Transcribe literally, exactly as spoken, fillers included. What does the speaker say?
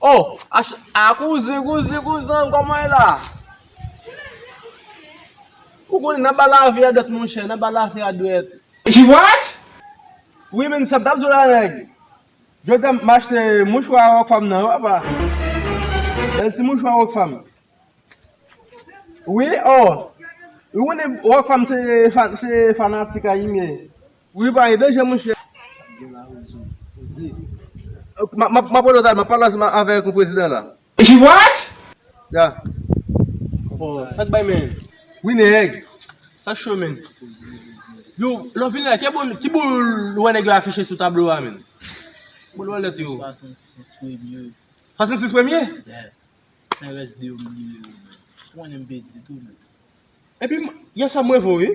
Oh, ach- a kouzen, kouzen, kouzen, kòman e la? Ou konnen, n ap ba lavi a dwèt, monchè, n ap ba lavi a dwèt. She what? Wi, men sa m t ap di w la, nèg. Jodi a, m achte mouchwa Rockfam nan, wi, papa. Bèl ti mouchwa Rockfam. Wi, oh. Ou konnen Rockfam se fa- se fanatik a Yimie. Wi, pa gen danje, monchè. M ap- m ap- m ap rele w talè, m ap pale ansanm avèk yon prezidan la. She what? Ya. Oh, sa k bay, men? Wi, nèg. Sa cho, men. Yo, lè w vin la, ki bon, ki bon lè nèg yo afiche sou tablo a, men? Bon, lè yo. Swasannsis premye. Swasannsis premye? Yeah. Men rès de yo m bliye yo, men. Ou konnen m pedi tou, men. Epi, m- yè swa m reve w, wi.